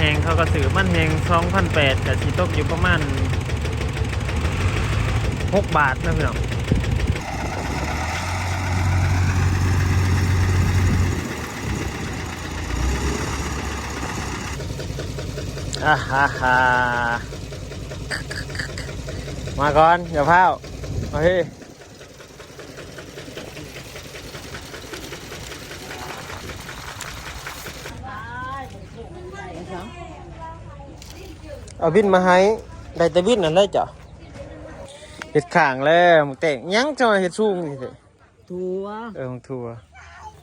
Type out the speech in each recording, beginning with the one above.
ແຮງເຂົາກໍຊື້ ມັນແຮງສອງພັນແປດ ກໍຊິຕົກຢູ່ປະມານຫົກບາດເນາະພີ່ນ້ອງ. ອາຮາຮາ ມາກ່ອນ ຢ່າພ້າວ ໂອເຄ. ເອົາບິນມາໃຫ້ ໄດ້ແຕ່ບິນນັ້ນແຫຼະເຈົ້າ. ເຮັດຂ້າງແລ້ວ ໝາກແຕງ ຫຍັງເຈົ້າເຮັດສູງນີ້ເດ້? ຖົ່ວ ເອີ ໝາກຖົ່ວ.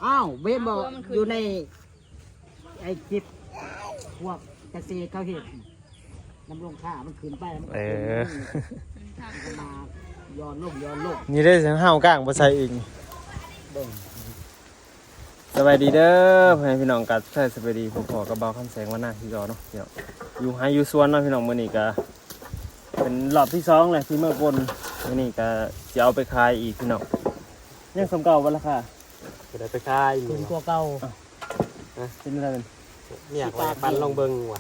ອ້າວ ເຫັນບໍ່ ຢູ່ໃນ ໄອ້ຄລິບພວກກະເສດເຂົາເຮັດ ນ້ຳລົງຂ້າມັນຂຶ້ນໄປ ມັນກໍ ເອີ ຂຶ້ນ ມັນກໍມາຍ້ອນລົງ ຍ້ອນລົງ. ນີ້ເດ້ ເຮົາກ້າງບໍ່ໃສ່ອີກ ເບິ່ງ. ສະບາຍດີເດີພໍ່ແມ່ພີ່ນ້ອງ ກັບສະບາຍດີ ພົບພໍ້ກັບບ່າວຄຳແສງວັນນາຄືເກົ່າເນາະ ພີ່ນ້ອງ. ຢູ່ໄຮ່ຢູ່ສວນເນາະ ພີ່ນ້ອງ. ມື້ນີ້ກະເປັນຮອບທີສອງແລ້ວທີ່ມາກົນ ມື້ນີ້ກະຊິເອົາໄປຂາຍອີກ ພີ່ນ້ອງ. ຍັງສ່ຳເກົ່າບໍ່ລາຄາ? ກໍໄດ້ໄປຂາຍ ຂຶ້ນກວ່າເກົ່າ. ເປັນແນວໃດ? ເປັນຫຍັງ ຊິປັນລອງເບິ່ງວ່າ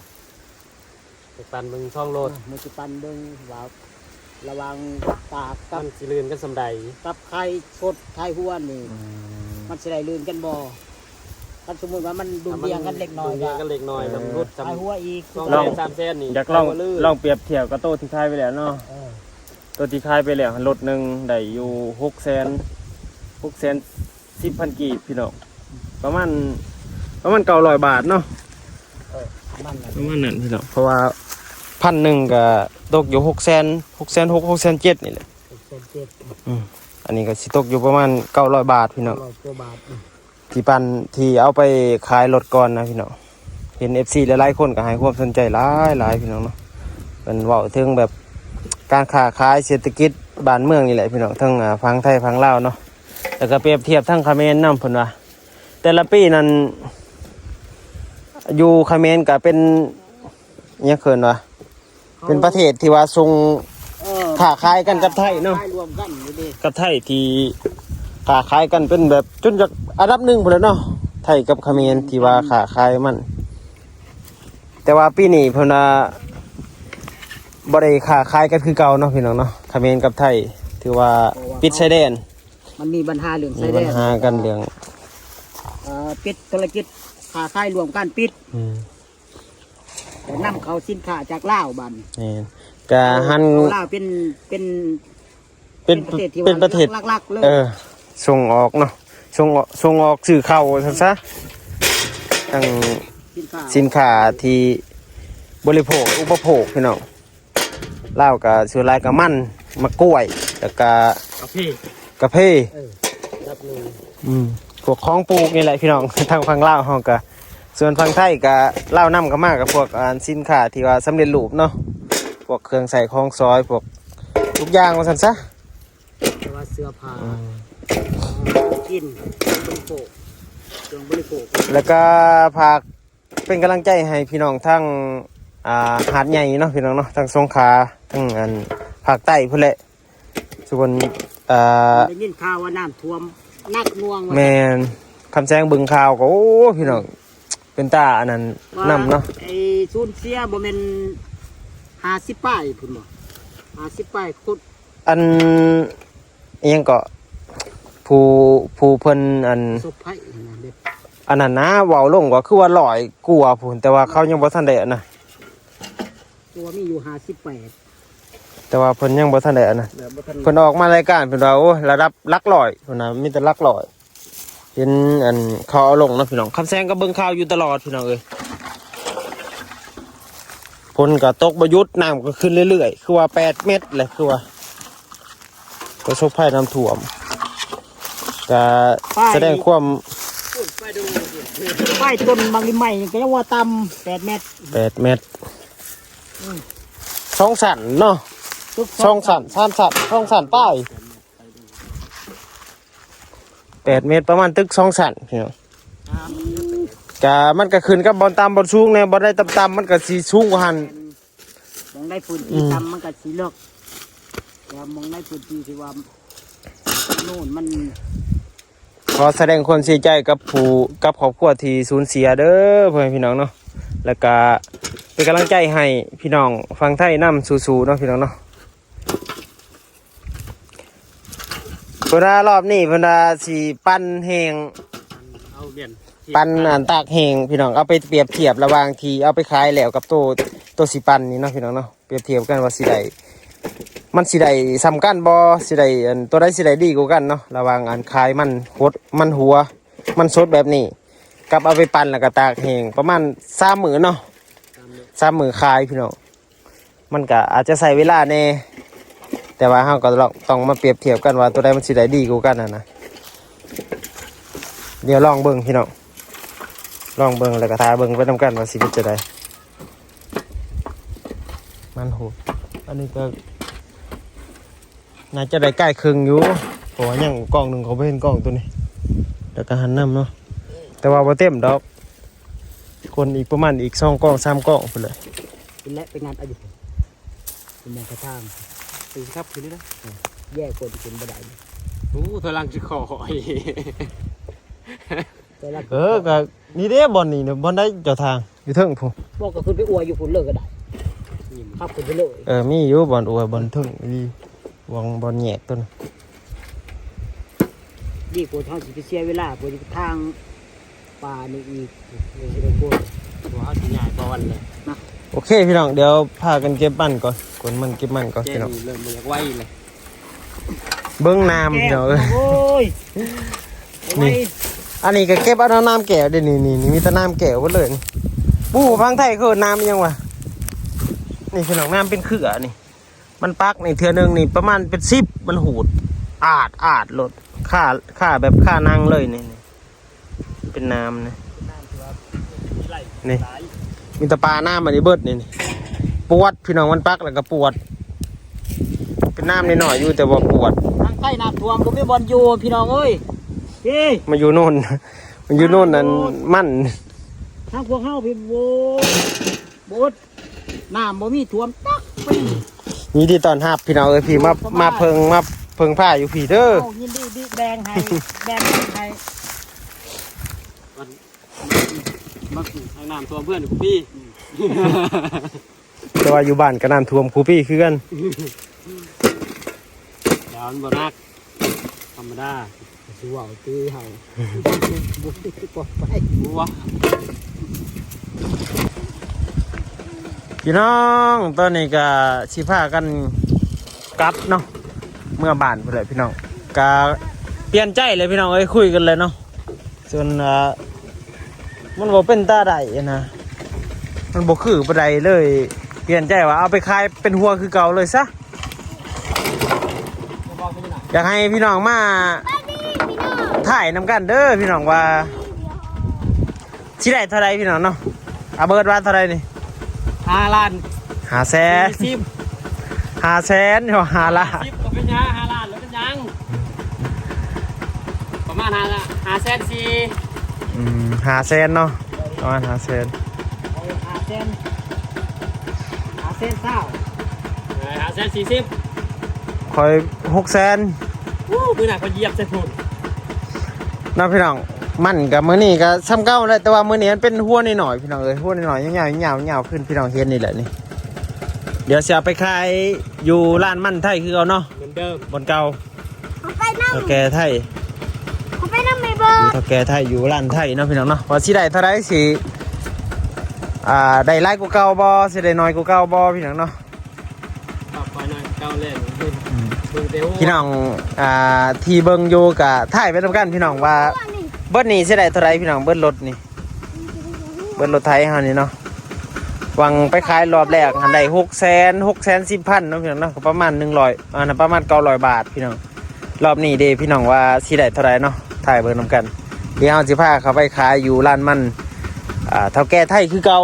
ໄປປັ່ນເບິ່ງສອງໂລດ ເອີ ມື້ຊິປັ່ນເບິ່ງວ່າລະຫວ່າງປາກກັບ ມັນຊິລື່ນກັນສ່ຳໃດ ກັບຄາຍສົດຄາຍຫົວນີ້ ອືມ ມັນຊິໄດ້ລື່ນກັນບໍ່? ຄັນສົມມຸດວ່າມັນດຸ່ນດ່ຽງກັນເລັກນ້ອຍ ດຸ່ນດ່ຽງກັນເລັກນ້ອຍ ເອີ ມັນຫຼຸດສ່ຳຄາຍຫົວອີກ ສອງແສນ ສາມແສນນີ້ ຢາກລອງ ຄາຍຫົວລື່ນ ລອງປຽບທຽບກັບໂຕທີ່ຂາຍໄປແລ້ວເນາະ. ເອີ ໂຕທີ່ຂາຍໄປແລ້ວ ໂລດໜຶ່ງໄດ້ຢູ່ຫົກແສນ ຫົກແສນ ສິບພັນກີບ ພີ່ນ້ອງ ປະມານ ປະມານເກົ້າຮ້ອຍບາດເນາະ. ເອີ ປະມານນັ້ນ ປະມານນັ້ນ ພີ່ນ້ອງ ເພາະວ່າພັນໜຶ່ງກໍຕົກຢູ່ຫົກແສນ ຫົກແສນຫົກ ຫົກແສນເຈັດນີ້ແຫຼະ ຫົກແສນເຈັດ. ອືມ ອັນນີ້ກໍຊິຕົກຢູ່ປະມານເກົ້າຮ້ອຍບາດ ພີ່ນ້ອງ ເກົ້າຮ້ອຍກວ່າບາດ. ອືມ ທີ່ປັ່ນ ທີ່ເອົາໄປຂາຍລົດກ່ອນນະ ພີ່ນ້ອງ. ເຫັນເອັຟຊີຫຼາຍໆຄົນກໍໃຫ້ຄວາມສົນໃຈຫຼາຍໆ ພີ່ນ້ອງເນາະ. ເພິ່ນເວົ້າເຖິງແບບການຄ້າຂາຍ ເສດຖະກິດບ້ານເມືອງນີ້ແຫຼະ ພີ່ນ້ອງ ທັງ ອ່າ ຝັ່ງໄທຝັ່ງລາວເນາະ. ແລ້ວກໍປຽບທຽບທັງຂະເໝນນຳ ເພິ່ນວ່າ ແຕ່ລະປີນັ້ນຢູ່ຂະເໝນກໍເປັນ ຫຍັງເອີ້ນວ່າ ເປັນປະເທດທີ່ວ່າສົ່ງ ເອີ ຄ້າຂາຍກັນກັບໄທເນາະ ຄ້າຂາຍລວມກັນຢູ່ເດ້ ກັບໄທທີ່ຄ້າຂາຍກັນເປັນແບບຈົນຈະອັນດັບໜຶ່ງພຸ້ນແຫຼະເນາະ ໄທກັບຂະເໝນທີ່ວ່າຄ້າຂາຍມັນ. ແຕ່ວ່າປີນີ້ເພິ່ນວ່າບໍ່ໄດ້ຄ້າຂາຍກັນຄືເກົ່າເນາະ ພີ່ນ້ອງເນາະ. ຂະເໝນກັບໄທຖືວ່າ ເພາະວ່າ ປິດຊາຍແດນ ມັນມີບັນຫາເລື່ອງຊາຍແດນ ມີບັນຫາກັນເລື່ອງ ເອີ ປິດທຸລະກິດຄ້າຂາຍລວມກັນ ປິດ ອືມ ແລ້ວນຳເຂົ້າສິນຄ້າຈາກລາວບາດນີ້ ແມ່ນ ກະຫັນ ເຂົ້າລາວເປັນ ເປັນ ເປັນ ເປັນປະເທດທີ່ ເປັນປະເທດ ວ່າຫຼັກໆເລີຍ ເອີ ສົ່ງອອກເນາະ ສົ່ງອອກ ສົ່ງອອກ ຊື້ເຂົ້າວ່າຊັ້ນຊະ ທັງສິນຄ້າ ສິນຄ້າທີ່ບໍລິໂພກ ອຸປະໂພກ ພີ່ນ້ອງ. ລາວກໍສ່ວນຫຼາຍກໍມັນ ໝາກກ້ວຍ ແລ້ວກໍກາເຟ ກາເຟ ເອີ ລະດັບໜຶ່ງ ອືມ ພວກຂອງປູກນີ້ແຫຼະ ພີ່ນ້ອງ ທາງຝັ່ງລາວເຮົາກໍ ສ່ວນຝັ່ງໄທກໍລາວນຳເຂົ້າມາ ກໍພວກ ອ່າ ສິນຄ້າທີ່ວ່າສຳເລັດຮູບເນາະ ພວກເຄື່ອງໃຊ້ຂອງສອຍ ພວກທຸກຢ່າງວ່າຊັ້ນຊະ ແຕ່ວ່າເສື້ອຜ້າ ອືມ ຂອງກິນ ເຄື່ອງບໍລິໂພກ ເຄື່ອງບໍລິໂພກ ແລ້ວກໍຝາກ ເປັນກຳລັງໃຈໃຫ້ພີ່ນ້ອງທາງ ອ່າ ຫາດໃຫຍ່ເນາະ ພີ່ນ້ອງເນາະ ທາງສົງຂາ ທາງອັນພາກໃຕ້ພຸ້ນແຫຼະ ສ່ວນ ອ່າ ໄດ້ຍິນຂ່າວວ່ານ້ຳຖ້ວມໜັກໜ່ວງວ່າ ແມ່ນ ຄຳແສງເບິ່ງຂ່າວກໍ ໂອ້ ພີ່ນ້ອງ ເປັນຕາອັນນັ້ນນຳເນາະ ວ່າໄອ້ສູນເສຍບໍ່ແມ່ນຫ້າສິບປາຍພຸ້ນບໍ່ ຫ້າສິບປາຍຄົນ ອັນ ອີ່ຫຍັງເກາະ ຜູ້ ຜູ້ເພິ່ນອັນ ປະສົບໄພຫັ້ນນະເດ້ ອັນນັ້ນນະ ເວົ້າລົງກໍຄືວ່າຮ້ອຍກວ່າພຸ້ນ ແຕ່ວ່າເຂົາຍັງບໍ່ທັນໄດ້ອັນນະ ຄືວ່າມີຢູ່ຫ້າສິບແປດ ແຕ່ວ່າເພິ່ນຍັງບໍ່ທັນໄດ້ອັນນະ ແບບບໍ່ທັນ ເພິ່ນອອກມາລາຍການເພິ່ນວ່າ ໂອ້ຍ ລະດັບຫຼັກຮ້ອຍພຸ້ນນະ ມີແຕ່ຫຼັກຮ້ອຍ ເຫັນອັນເຂົາເອົາລົງເນາະ ພີ່ນ້ອງ ຄຳແສງກໍເບິ່ງຂ່າວຢູ່ຕະຫຼອດ ພີ່ນ້ອງເອີຍ ຝົນກໍຕົກບໍ່ຢຸດ ນ້ຳກໍຂຶ້ນເລື້ອຍໆ ຄືວ່າແປດແມັດແຫຼະ ຄືວ່າປະສົບໄພນ້ຳຖ້ວມ ກໍສະແດງຄວາມ ປາຍຕົ້ນໝາກລິໄມ້ນີ້ກໍຍັງວ່າຕ່ຳ ແປດແມັດ ແປດແມັດ ອືມ ສອງຊັ້ນເນາະ ຕຶກສອງຊັ້ນ ສາມຊັ້ນ ສອງຊັ້ນປາຍ ແປດແມັດ ປະມານຕຶກສອງຊັ້ນ ພີ່ນ້ອງ ກະມັນກະຂຶ້ນກັບບ່ອນຕ່ຳບ່ອນສູງແດ່ ບ່ອນໃດຕ່ຳໆ ມັນກະຊິສູງກວ່າຫັ້ນ ໝ່ອງໃດພື້ນທີ່ ອືມ ຕ່ຳມັນກະຊິເລິກ ແລ້ວໝ່ອງໃດພື້ນທີ່ທີ່ວ່າໂນນມັນ ຂໍສະແດງຄວາມເສຍໃຈກັບຜູ້ ກັບຄອບຄົວທີ່ສູນເສຍເດີ ພໍ່ແມ່ພີ່ນ້ອງເນາະ ແລ້ວກະ ເປັນກຳລັງໃຈໃຫ້ພີ່ນ້ອງຝັ່ງໄທນຳ ສູ້ໆເນາະພີ່ນ້ອງເນາະ. ເພິ່ນວ່າລອບນີ້ເພິ່ນວ່າຊິປັ່ນແຫ້ງ ເອົາແມ່ນ ປັ່ນອັນຕາກແຫ້ງພີ່ນ້ອງ ເອົາໄປປຽບທຽບລະຫວ່າງທີ່ເອົາໄປຂາຍແລ້ວກັບໂຕ ໂຕຊິປັ່ນນີ້ເນາະພີ່ນ້ອງເນາະ. ປຽບທຽບກັນວ່າຊິໄດ້ ມັນຊິໄດ້ສ່ຳກັນບໍ່ ຊິໄດ້ອັນ ໂຕໃດຊິໄດ້ດີກວ່າກັນເນາະ ລະຫວ່າງອັນຂາຍມັນຫົດ ມັນຫົວ ມັນສົດແບບນີ້ ກັບເອົາໄປປັ່ນແລ້ວກໍຕາກແຫ້ງປະມານສາມມື້ເນາະ ສາມມື້ຂາຍພີ່ນ້ອງ. ມັນກໍອາດຈະໃຊ້ເວລາແດ່ ແຕ່ວ່າເຮົາກໍລອງ ຕ້ອງມາປຽບທຽບກັນວ່າໂຕໃດມັນຊິໄດ້ດີກວ່າກັນຫັ້ນນະ. ດຽວລອງເບິ່ງພີ່ນ້ອງ ລອງເບິ່ງ ແລ້ວກໍຖ້າເບິ່ງໄປນຳກັນວ່າຊິເປັນຈັ່ງໃດ. ມັນໂຫດ ອັນນີ້ກໍໜ້າຈະໄດ້ໃກ້ເຄິ່ງຢູ່ ເພາະວ່າຍັງກ້ອງໜຶ່ງ ເຂົາບໍ່ເຫັນກ້ອງໂຕນີ້ ແລ້ວກໍຫັນນຳເນາະ ແຕ່ວ່າບໍ່ເຕັມດອກ ຄົນອີກປະມານອີກສອງກ້ອງສາມກ້ອງພຸ້ນແຫຼະ. ເປັນແຫຼະ ໄປງັດເອົາຢູ່ພຸ້ນ ເປັນໝ່ອງຂະທາງ ເປັນຂັບຂຶ້ນນີ້ນະ ແຍກຄົນຂຶ້ນບໍ່ໄດ້. ໂອ້ ຖອຍຫຼັງຊິຂໍຂ້ອຍ ເອີ ກໍນີ້ເດ້ ບ່ອນນີ້ນະ ບ່ອນໃດເຈົ້າທາງ ຢູ່ເທິງພຸ້ນ ບໍ່ ກໍຂຶ້ນໄປອວຍຢູ່ພຸ້ນເລີຍກໍໄດ້ ຂັບຂຶ້ນໄປເລີຍ. ເອີ ມີຢູ່ບ່ອນອວຍ ບ່ອນເທິງນີ້ ບ່ອນ ບ່ອນແຍກຕົວນັ້ນ ດີກວ່າເຮົາຊິໄປເສຍເວລາ ເພາະທາງປ່ານີ້ອີກ ເຮົາຊິໄດ້ກວນ ເຮົາຊິຍ້າຍກ່ອນແຫຼະນະ. ໂອເຄພີ່ນ້ອງ ດຽວພາກັນເກັບມັນກ່ອນ ກວນມັນເກັບມັນກ່ອນ ແກ ພີ່ນ້ອງ ເລີ່ມບໍ່ຢາກໄຫວແລ້ວ. ເບິ່ງນ້ຳພີ່ນ້ອງເອີຍ ໂອ້ຍ ນີ້ ອັນນີ້ກໍເກັບເອົານ້ຳແກ້ວເດ້ ນີ້ ນີ້ ນີ້ມີແຕ່ນ້ຳແກ້ວເບິດເລີຍນີ້. ປູ ຝັ່ງໄທເຂົາເອີ້ນນ້ຳອີ່ຫຍັງວະ ນີ້ພີ່ນ້ອງ ນ້ຳເປັນເຄືອນີ້ ມັນປັກນີ້ເທື່ອໜຶ່ງນີ້ປະມານເປັນສິບ ມັນຫູດ ອາດ ອາດໂລດ ຄາ ຄາແບບຄານັ່ງເລີຍນີ້ ນີ້ ເປັນນ້ຳນີ້ ນີ້ ມີແຕ່ປານ້ຳອັນນີ້ເບິດນີ້ ນີ້ ປວດພີ່ນ້ອງ ມັນປັກແລ້ວກໍປວດ ເປັນນ້ຳນ້ອຍໆຢູ່ ແຕ່ວ່າປວດ. ທາງໃຕ້ນ້ຳຖ້ວມບໍ່ມີບ່ອນຢູ່ພີ່ນ້ອງເອີຍ ເອີ ມາຢູ່ໂນນ ມາຢູ່ໂນນນັ້ນມັນ ທາງພວກເຮົາພີ່ ໂອ້ຍ ບໍ່ອຶດ ນ້ຳບໍ່ມີຖ້ວມຈັກປີ. ຍິນດີຕ້ອນຮັບພີ່ນ້ອງເອີຍ ພີ່ມາ ມາເພິ່ງ ມາເພິ່ງພາຢູ່ພີ້ເດີ. ເອົາ ຍິນດີ ແບ່ງໃຫ້ ແບ່ງໃຫ້ ມັນ ມັນ ມັນ ທາງນ້ຳຖ້ວມເພື່ອນຢູ່ພີ້ ແຕ່ວ່າຢູ່ບ້ານກໍນ້ຳຖ້ວມຄູ່ປີຄືກັນ ແຕ່ມັນບໍ່ໜັກ ທຳມະດາ ຊິເວົ້າຕີເຮົາ ບໍ່ໄດ້ປອດໄພ ບໍ່ວ່າ. ພີ່ນ້ອງ ຕອນນີ້ກໍຊິພາກັນກັບເນາະ ເມືອບ້ານພຸ້ນແຫຼະພີ່ນ້ອງ ກໍປ່ຽນໃຈແລ້ວພີ່ນ້ອງເອີຍ ຄຸຍກັນແລ້ວເນາະ ສ່ວນ ເອີ ມັນບໍ່ເປັນຕາໄດ້ນະ ມັນບໍ່ຄືປານໃດເລີຍ ປ່ຽນໃຈວ່າເອົາໄປຂາຍເປັນຫົວຄືເກົ່າເລີຍຊະ. ຢາກໃຫ້ພີ່ນ້ອງມາຖ່າຍນຳກັນເດີພີ່ນ້ອງວ່າຊິໄດ້ເທົ່າໃດພີ່ນ້ອງເນາະ. ອາເບີດວ່າເທົ່າໃດນີ້? ຫ້າລ້ານ ຫ້າແສນ ສີ່ສິບ ຫ້າແສນ ຫ້າລ້ານ ສິບ ກໍເປັນຫຍັງ ຫ້າລ້ານ ເປັນຫຍັງ ປະມານຫ້າ ຫ້າແສນສີ່ ອືມ ຫ້າແສນເນາະ ປະມານຫ້າແສນ ຫ້າແສນ ຫ້າແສນຊາວ ເອີ ຫ້າແສນສີ່ສິບ ຂ້ອຍຫົກແສນ ໂອ້ ມື້ໜ້າຂ້ອຍຢຽບໃສ່ພຸ້ນ ເນາະພີ່ນ້ອງ. ມັນກໍມື້ນີ້ກໍສ່ຳເກົ່າແຫຼະ ແຕ່ວ່າມື້ນີ້ມັນເປັນຫົວນ້ອຍໆ ພີ່ນ້ອງເອີຍ ຫົວນ້ອຍໆ ຍາວໆ ຍາວໆ ຍາວຂຶ້ນ ພີ່ນ້ອງເຫັນນີ້ແຫຼະນີ້ ດຽວຊິເອົາໄປຂາຍຢູ່ຮ້ານມັນໄທຄືເກົ່າເນາະ ເໝືອນເດີມ ບ່ອນເກົ່າ ເອົາໄປນຳ ເຖົ້າແກ່ໄທ ເອົາໄປນຳແມ່ເບີດ ເຖົ້າແກ່ໄທຢູ່ຮ້ານໄທເນາະ ພີ່ນ້ອງເນາະ ວ່າຊິໄດ້ເທົ່າໃດ ຊິ ອ່າ ໄດ້ຫຼາຍກວ່າເກົ່າບໍ່ ຊິໄດ້ໜ້ອຍກວ່າເກົ່າບໍ່ ພີ່ນ້ອງເນາະ. ປັບໄປໜ້ອຍເກົ່າແລ້ວ ອືມ ເບິ່ງແຕ່ ພີ່ນ້ອງ ອ່າ ທີ່ເບິ່ງຢູ່ກໍຖ່າຍໄປນຳກັນ ພີ່ນ້ອງວ່າເບິດນີ້ຊິໄດ້ເທົ່າໃດ ພີ່ນ້ອງ ເບິດລົດນີ້ ເບິດລົດໄຖເຮົານີ້ເນາະ ຫວ່າງໄປຂາຍລອບແລກຫັ້ນໄດ້ຫົກແສນ ຫົກແສນສິບພັນເນາະ ພີ່ນ້ອງເນາະ ກໍປະມານໜຶ່ງຮ້ອຍ ອັນນັ້ນປະມານເກົ້າຮ້ອຍບາດ ພີ່ນ້ອງ. ລອບນີ້ເດ້ ພີ່ນ້ອງວ່າຊິໄດ້ເທົ່າໃດເນາະ ຖ່າຍເບິ່ງນຳກັນ ດຽວເຮົາຊິພາເຂົ້າໄປຂາຍຢູ່ຮ້ານມັນ ອ່າ ເຖົ້າແກ່ໄທຄືເກົ່າ.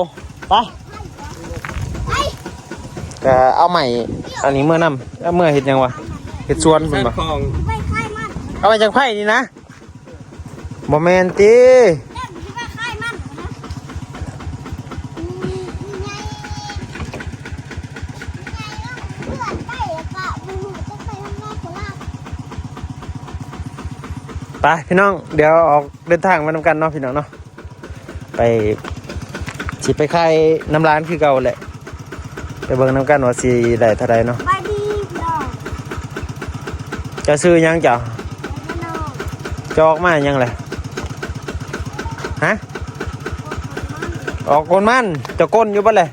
ໄປ ກໍເອົາໄມ້ອັນນີ້ເມືອນຳ ເອົາເມືອເຮັດຫຍັງວະ ເຮັດສວນພຸ້ນບໍ່ ເອົາໄວ້ຈັກໄຜ່ນີ້ນະ ບໍ່ແມ່ນຕິ. ໄປພີ່ນ້ອງ ດຽວອອກເດີນທາງໄປນຳກັນເນາະ ພີ່ນ້ອງເນາະ. ໄປ ຊິໄປຂາຍນຳຫຼານຄືເກົ່າແຫຼະ. ໄປເບິ່ງນຳກັນວ່າຊິໄດ້ເທົ່າໃດເນາະ. ສະບາຍດີພີ່ນ້ອງ. ເຈົ້າຊື່ຫຍັງເຈົ້າ? ເຈົ້າອອກມາຫຍັງແຫຼະ? ຮະ? ອອກກົນມັນ. ເຈົ້າກົນຢູ່ບໍ່ແຫຼະ?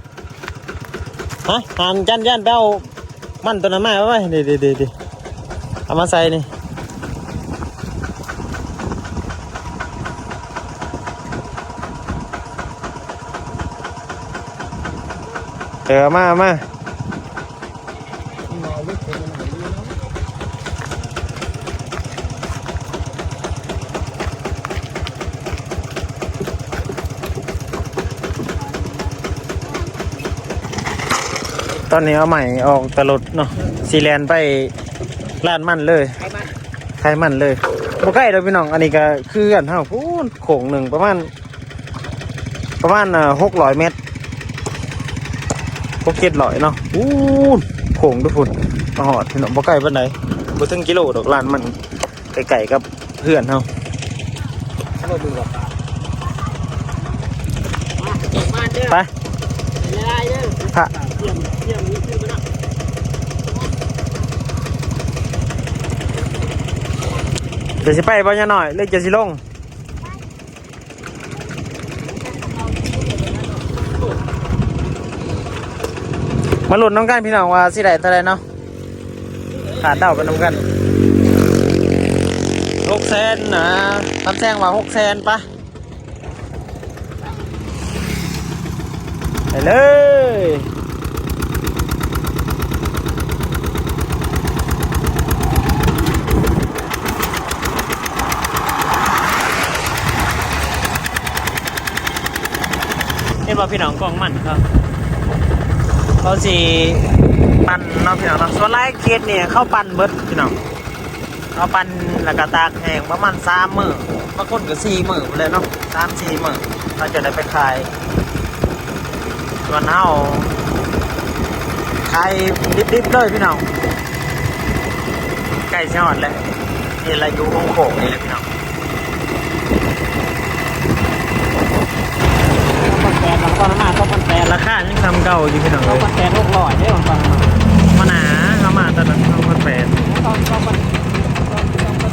ຮະ? ຫັ້ນ ຈັນ ຈັນ ໄປເອົາມັນຕົວນັ້ນມາໄວ້. ນີ້ໆໆໆ ເອົາມາໃສ່ນີ້. ເອີ ເອົາມາ ເອົາມາ. ຕອນນີ້ເອົາໄມ້ອອກຕາລົດເນາະ ຊິແລ່ນໄປລານມັນເລີຍ ໄຮ່ມັນ ໄຮ່ມັນເລີຍ. ບໍ່ໄກດອກພີ່ນ້ອງ ອັນນີ້ກະຄືເຮືອນເຮົາພຸ້ນ ໂຄ້ງໜຶ່ງປະມານ ປະມານ ເອີ່ ຫົກຮ້ອຍແມັດ ຫົກເຈັດຮ້ອຍເນາະ. ພຸ້ນ ໂຄ້ງດູພຸ້ນ ມາຮອດພີ່ນ້ອງ ບໍ່ໄກປານໃດ ບໍ່ເຖິງກິໂລດອກ ລານມັນໃກ້ໆກັບເຮືອນເຮົາ. ໄປ ເຈົ້າຊິໄປບໍ່ຍານ້ອຍ ຫຼືເຈົ້າຊິລົງ? ມາລຸ້ນນຳກັນພີ່ນ້ອງວ່າຊິໄດ້ເທົ່າໃດເນາະ ຄາດເດົາໄປນຳກັນ. ຫົກແສນນະ ຄຳແຊງວ່າຫົກແສນ ປະ ໄປເລີຍ. ເຫັນບໍ່ພີ່ນ້ອງ ກອງມັນເຂົາ ເຂົາຊິປັ່ນເນາະພີ່ນ້ອງເນາະ. ສ່ວນຫຼາຍເຂດນີ້ເຂົາປັ່ນເບິດພີ່ນ້ອງ. ເອົາປັ່ນແລ້ວກໍຕາກແຫ້ງປະມານສາມມື້ ບາງຄົນກໍສີ່ມື້ພຸ້ນແຫຼະເນາະ ສາມສີ່ມື້ ເຂົາຈະໄດ້ໄປຂາຍ. ສ່ວນເຮົາຂາຍດິບໆເລີຍພີ່ນ້ອງ ໃກ້ຊິຮອດແລ້ວ. ນີ້ລະຢູ່ຫົວໂຄ້ງນີ້ແຫຼະພີ່ນ້ອງ. ສອງພັນແປດ ລາຄາຍັງສ່ຳເກົ່າຢູ່ພີ່ນ້ອງເອີຍ ສອງພັນແປດ ຫົກຮ້ອຍເດ້ ມັນໜາ ເຮົາມາຕອນນັ້ນ ສອງພັນແປດ ສອງພັນ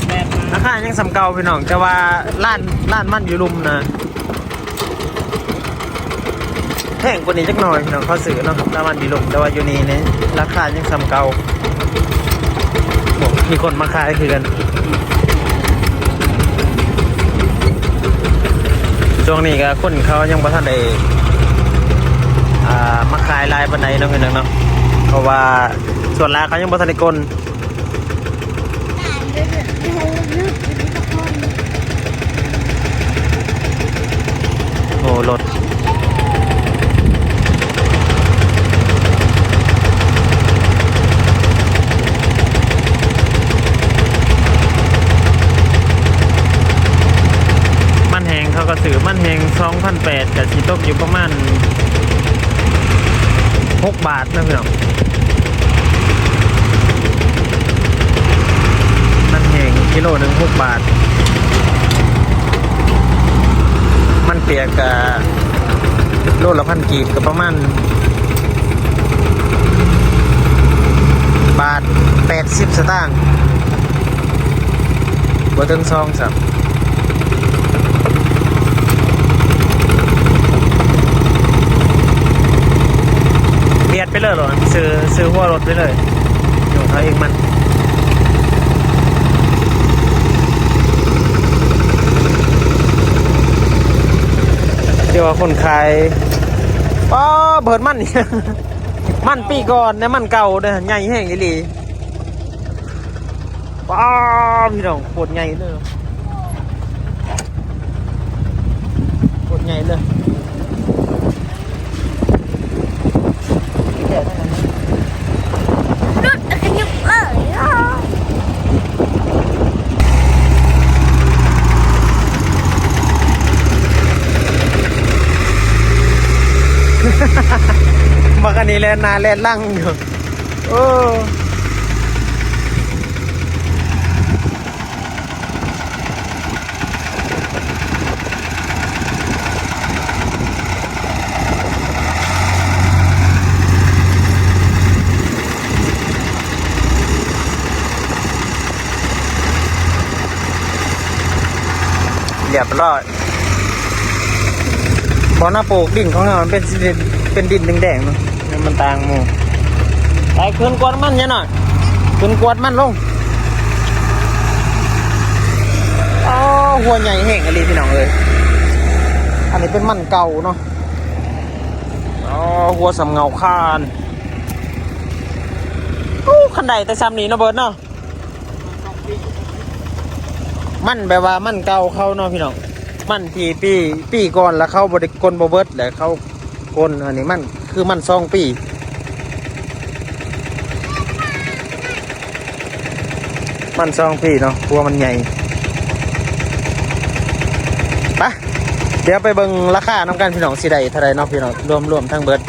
ແປດ ລາຄາຍັງສ່ຳເກົ່າພີ່ນ້ອງ ແຕ່ວ່າລານ ລານມັນຢູ່ລຸ່ມນະ ແພງກວ່ານີ້ຈັກໜ້ອຍພີ່ນ້ອງ ເຂົາຊື້ເນາະ ລານມັນຢູ່ລຸ່ມ ແຕ່ວ່າຢູ່ນີ້ນີ້ລາຄາຍັງສ່ຳເກົ່າ. ໂອ້ ມີຄົນມາຂາຍຄືກັນ. ຊ່ວງນີ້ກໍຄົນເຂົາຍັງບໍ່ທັນໄດ້ ອ່າ ມາຂາຍຫຼາຍປານໃດເນາະ ພີ່ນ້ອງເນາະ ເພາະວ່າສ່ວນຫຼາຍເຂົາຍັງບໍ່ທັນໄດ້ກົນ. ໂອ້ ລົດ ມັນແຫ້ງ ເຂົາກໍຊື້ມັນແຫ້ງ ສອງພັນແປດ ກໍຊິຕົກຢູ່ປະມານຫົກບາດເນາະ ພີ່ນ້ອງ. ມັນແຫ້ງກິໂລໜຶ່ງຫົກບາດ ມັນປຽກກະໂລລະພັນກີບ ກະປະມານບາດແປດສິບສະຕາງ ບໍ່ເຖິງຊອງຊ້ຳ. ບຽດໄປເລີຍໂລດ ຊື້ ຊື້ຫົວລົດໄປເລີຍ ຍົກເອົາເອງມັນ. ເຈົ້າວ່າຄົນຂາຍ ປ້າ ເບີດມັນ ມັນປີກ່ອນນະ ມັນເກົ່າເດ້ ໃຫຍ່ແຮງອີ່ຫຼີ. ປ້າ ພີ່ນ້ອງ ໂຄດໃຫຍ່ເລີຍ ໂຄດໃຫຍ່ເລີຍ. ບັກອັນນີ້ແລ່ນໜ້າແລ່ນຫຼັງຢູ່. ໂອ້. ເ ຮຽບຮ້ອຍ. ບ່ອນເຮົາປູກດິນຂອງເຮົາມັນເປັນສີ ເປັນດິນແດງໆເນາະ ມັນຕ່າງໝູ່. ໄປຂຶ້ນກວດມັນຍາຍນ້ອຍ ຂຶ້ນກວດມັນລົງ. ອໍ ຫົວໃຫຍ່ແຮງອີ່ຫຼີພີ່ນ້ອງເອີຍ. ອັນນີ້ເປັນມັນເກົ່າເນາະ. ອໍ ຫົວສ່ຳເຫງົາຄານ. ໂອ້ ຄັນໄດ້ແຕ່ຊ່ຳນີ້ເນາະເບີດເນາະ. ມັນແບບວ່າມັນເກົ່າເຂົາເນາະພີ່ນ້ອງ. ມັນທີ່ປີ ປີກ່ອນລະເຂົາບໍ່ໄດ້ ກົນບໍ່ເບິດ ແລະເຂົາ ກົນອັນນີ້ມັນຄືມັນສອງປີ ມັນສອງປີເນາະ ຫົວມັນໃຫຍ່. ໄປ ດຽວໄປເບິ່ງລາຄານຳກັນພີ່ນ້ອງ ຊິໄດ້ເທົ່າໃດເນາະພີ່ນ້ອງ ລວມໆທັງເບິດ.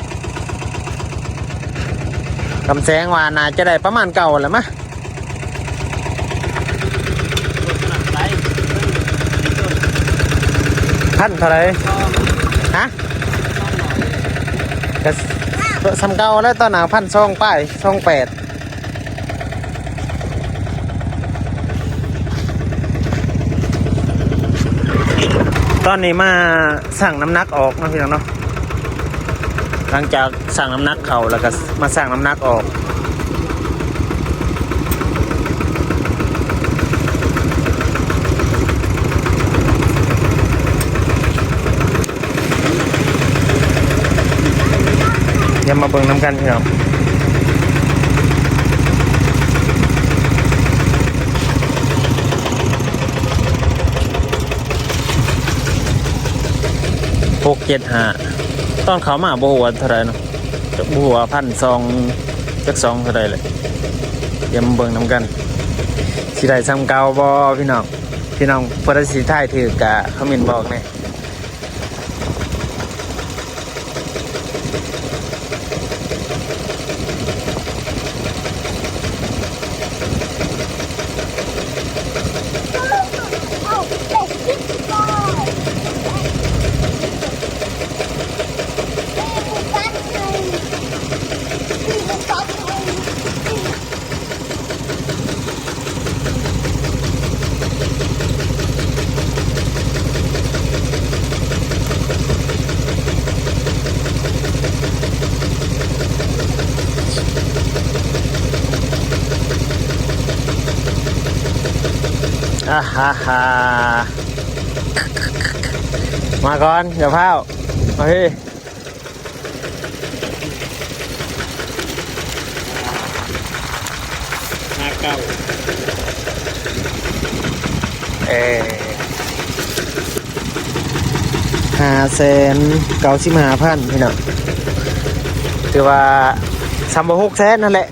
ຄຳແສງວ່າໜ້າຈະໄດ້ປະມານເກົ່າແຫຼະມະ. ພັນເທົ່າໃດ? ຮະ? ກະສ່ຳເກົ່າແຫຼະ ຕອນໜ້າພັນສອງປາຍ ສອງແປດ. ຕອນນີ້ມາ ຊັ່ງນ້ຳໜັກອອກເນາະພີ່ນ້ອງເນາະ. ຫຼັງຈາກຊັ່ງນ້ຳໜັກເຂົ້າ ແລ້ວກໍມາຊັ່ງນ້ຳໜັກອອກ. ດຽວມາເບິ່ງນຳກັນພີ່ນ້ອງ. ຫົກເຈັດຫ້າ ຕອນເຂົ້າມາບໍ່ຮູ້ວ່າເທົ່າໃດເນາະ ບໍ່ຮູ້ວ່າພັນສອງ ຈັກສອງເທົ່າໃດແຫຼະ. ດຽວມາເບິ່ງນຳກັນ ຊິໄດ້ສ່ຳເກົ່າບໍ່ພີ່ນ້ອງ. ພີ່ນ້ອງຜູ້ໃດຊິທາຍຖືກກະຄອມເມັນບອກແດ່. ອາຮາຮາ ມາກ່ອນ ຢ່າພ້າວ ມາພີ້. ຫ້າເກົ້າ ເອີ ຫ້າແສນເກົ້າສິບຫ້າພັນ ພີ່ນ້ອງ ຖືວ່າສ່ຳບໍ່ຫົກແສນຫັ້ນແຫຼະ.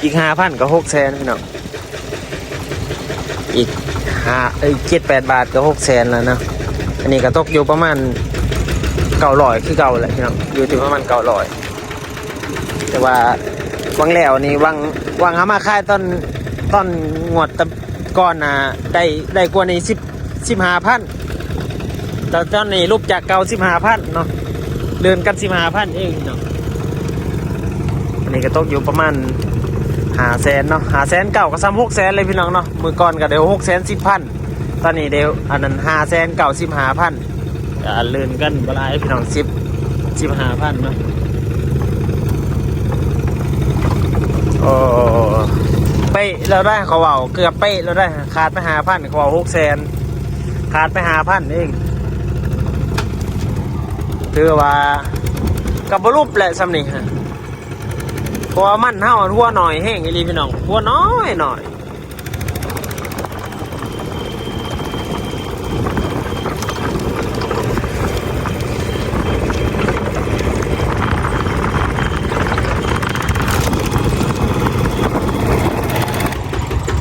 ອີກຫ້າພັນກໍຫົກແສນພີ່ນ້ອງ ອີກຫ້າ ເອີ ເຈັດແປດບາດກໍຫົກແສນແລ້ວເນາະ. ອັນນີ້ກໍຕົກຢູ່ປະມານເກົ້າຮ້ອຍຄືເກົ່າແຫຼະພີ່ນ້ອງ ຢູ່ທີ່ປະມານເກົ້າຮ້ອຍ. ແຕ່ວ່າຫວ່າງແລ້ວນີ້ ຫວ່າງ ຫວ່າງເຮົາມາຂາຍຕອນ ຕອນງວດຕະ ກ່ອນນະ ໄດ້ ໄດ້ກວ່ານີ້ສິບ ສິບຫ້າພັນ ແຕ່ຕອນນີ້ຫຼຸບຈາກເກົ່າສິບຫ້າພັນເນາະ ເລື່ອນກັນສິບຫ້າພັນເອງເນາະ. ອັນນີ້ກໍຕົກຢູ່ປະມານຫ້າແສນເນາະ ຫ້າແສນເກົ້າກໍສ່ຳຫົກແສນເລີຍພີ່ນ້ອງເນາະ. ມື້ກ່ອນກໍໄດ້ຫົກແສນສິບພັນ ຕອນນີ້ໄດ້ອັນນັ້ນຫ້າແສນເກົ້າສິບຫ້າພັນ ກໍເລື່ອນກັນບໍ່ຫຼາຍພີ່ນ້ອງ ສິບ ສິບຫ້າພັນເນາະ. ໂອ້ ເປະແລ້ວໄດ໋ ເຂົາເວົ້າ ເກືອບເປະແລ້ວໄດ໋ ຂາດໄປຫ້າພັນ ເຂົາເວົ້າຫົກແສນ ຂາດໄປຫ້າພັນເອງ. ຖືວ່າກໍບໍ່ຫຼຸບແຫຼະຊ່ຳນີ້ ເພາະວ່າມັນເຮົາຫົວໜ້ອຍແຮງອີ່ຫຼີພີ່ນ້ອງ ຫົວນ້ອຍໆ.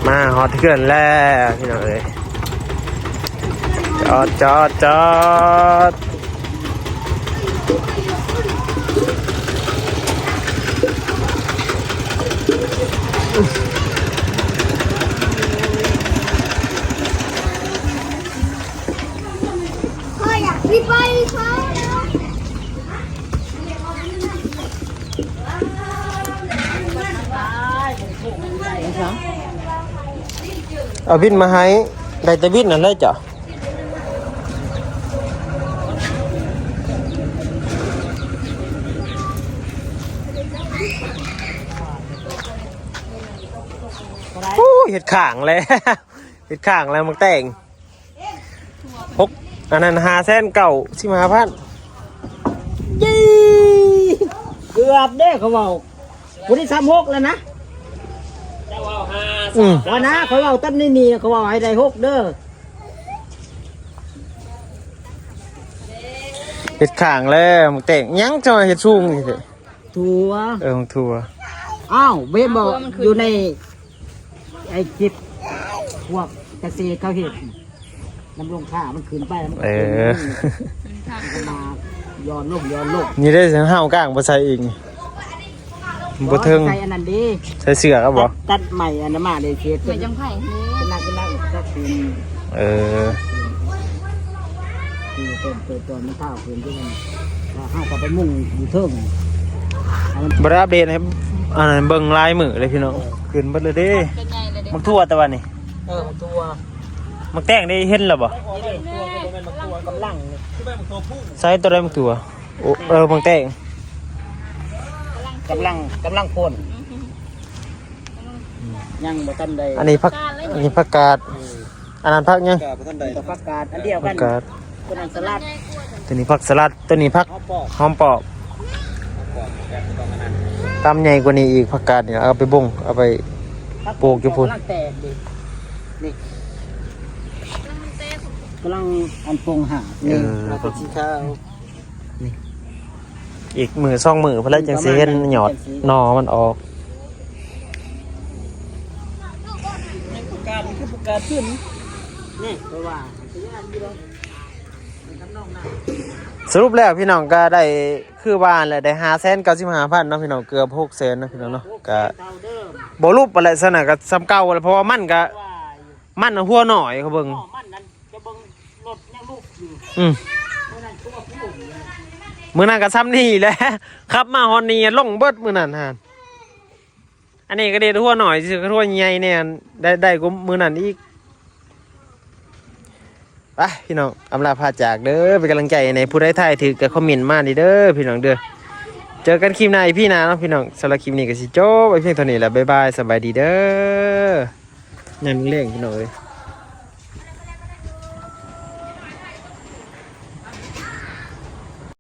ມາຮອດເຮືອນແລ້ວພີ່ນ້ອງເອີຍ ຈອດ ຈອດ ຈອດ. ເອົາບິນມາໃຫ້ ໄດ້ແຕ່ບິນນັ້ນແຫຼະເຈົ້າ. ເຮັດຂ້າງແລ້ວ ເຮັດຂ້າງແລ້ວໝາກແຕງ ຫົກ ອັນນັ້ນ ຫ້າແສນເກົ້າສິບຫ້າພັນ ເຢ້ ເກືອບເດ້ ເຂົາເວົ້າ ຜູ້ທີ່ສາມຫົກແລ້ວນະ ເຈົ້າເວົ້າຫ້າ ອືມ ວ່ານະ ຂ້ອຍເວົ້າຕຳນີ້ນີ້ ເຂົາເວົ້າໃຫ້ໄດ້ຫົກເດີ້ ເຮັດຂ້າງແລ້ວໝາກແຕງ ຍັງຈະເຮັດສູງອີກ ຖົ່ວ ເອີ ຖົ່ວ ອ້າວ ເຫັນບໍ່ ຢູ່ໃນ ໄອ້ຄລິບພວກກະເສດເຂົາເຮັດ ນ້ຳລົງຂ້າມັນຂຶ້ນໄປ ມັນກໍ ເອີ ຂຶ້ນ ມັນກໍມາຍ້ອນລົງ ຍ້ອນລົງ ນີ້ເດ້ ເຮົາກ້າງບໍ່ໃສ່ອີກ ບໍ່ເຖິງ ໃສ່ອັນນັ້ນເດ້ ໃສ່ເສື້ອກະບໍ່ ຕັດ ຕັດໄມ້ອັນນັ້ນມາເດ້ ເສດ ແມ່ນຈັ່ງໄຜ ເປັນນັກ ເປັນນັກ ເອີ ຄືຕົ້ນເກີດຕອນມັນທ້າວຂຶ້ນຢູ່ນັ້ນ ເຮົາກໍໄປມຸງຢູ່ເທິງ ບໍ່ໄດ້ອັບເດດໃຫ້ ອັນນັ້ນເບິ່ງຫຼາຍມື້ເດ້ພີ່ນ້ອງ ຂຶ້ນເບິດເລີຍເດ້ ໝາກຖົ່ວແຕ່ວ່ານີ້ ເອີ ໝາກຖົ່ວ ໝາກແຕງໄດ້ເຫັນແລ້ວບໍ່ ນີ້ເດ້ ໝາກຖົ່ວ ກຳລັງ ໃສ່ໂຕໃດໝາກຖົ່ວ ໂອ້ ເອີ ໝາກແຕງ ກຳລັງ ກຳລັງພົ້ນ ຍັງບໍ່ທັນໄດ້ ອັນນີ້ຜັກ ອັນນີ້ຜັກກາດ ເອີ ອັນນັ້ນຜັກຫຍັງ ກະບໍ່ທັນໄດ້ ແຕ່ຜັກກາດອັນດຽວກັນ ຜັກກາດ ຕົວນັ້ນສະຫຼັດ ຕົວນີ້ຜັກສະຫຼັດ ຕົວນີ້ຜັກຫອມປອບ ຫອມປອບ ຕຳໃຫຍ່ກວ່ານີ້ອີກ ຜັກກາດນີ້ ເອົາໄປບົງ ເອົາໄປປູກຢູ່ພຸ້ນ ກຳລັງແຕກເດ້ ນີ້ ກຳລັງອັນປົງຫາ ເອີ ນີ້ ເປັນສີຂາວ ນີ້ ອີກມື້ສອງມື້ພຸ້ນແຫຼະ ຈັ່ງຊິເຫັນຍອດໜໍ່ມັນອອກ ນີ້ ເພາະວ່າ ສະຫຼຸບແລ້ວພີ່ນ້ອງກໍໄດ້ຄືວ່າແຫຼະ ໄດ້ຫ້າແສນເກົ້າສິບຫ້າພັນເນາະພີ່ນ້ອງ ເກືອບຫົກແສນເນາະພີ່ນ້ອງເນາະ ກໍບໍ່ຫຼຸບຫັ້ນແຫຼະ ຊັ້ນນະ ກໍສ່ຳເກົ່າແຫຼະ ເພາະວ່າມັນກໍ ມັນຫົວໜ້ອຍ ເຂົາເບິ່ງ ມັນນັ້ນຈະເບິ່ງລົດຍັງລຸກຢູ່ ອືມ ມື້ນັ້ນຄືວ່າຜູ້ ມື້ນັ້ນກໍສ່ຳນີ້ແຫຼະ ຂັບມາຮອດນີ້ລົງເບິດມື້ນັ້ນຫັ້ນ ອັນນີ້ກໍເດັດຫົວໜ້ອຍຊື່ ຄັນຫົວໃຫຍ່ແນ່ ໄດ້ ໄດ້ກວ່າມື້ນັ້ນອີກ ໄປພີ່ນ້ອງ ອຳລາພາຈາກເດີ້ ເປັນກຳລັງໃຈໃຫ້ແດ່ ຜູ້ໃດຖ່າຍຖືກກໍຄອມເມັນມານີ້ເດີ້ພີ່ນ້ອງເດີ້ ເຈີກັນຄລິບໜ້າ ອີພີ ໜ້າເນາະພີ່ນ້ອງ ສຳລັບຄລິບນີ້ກໍຊິຈົບໄວ້ພຽງເທົ່ານີ້ແຫຼະ ບາຍບາຍ ສະບາຍດີເດີ້ ຍາມແລງໆ ພີ່ນ້ອງເອີຍ.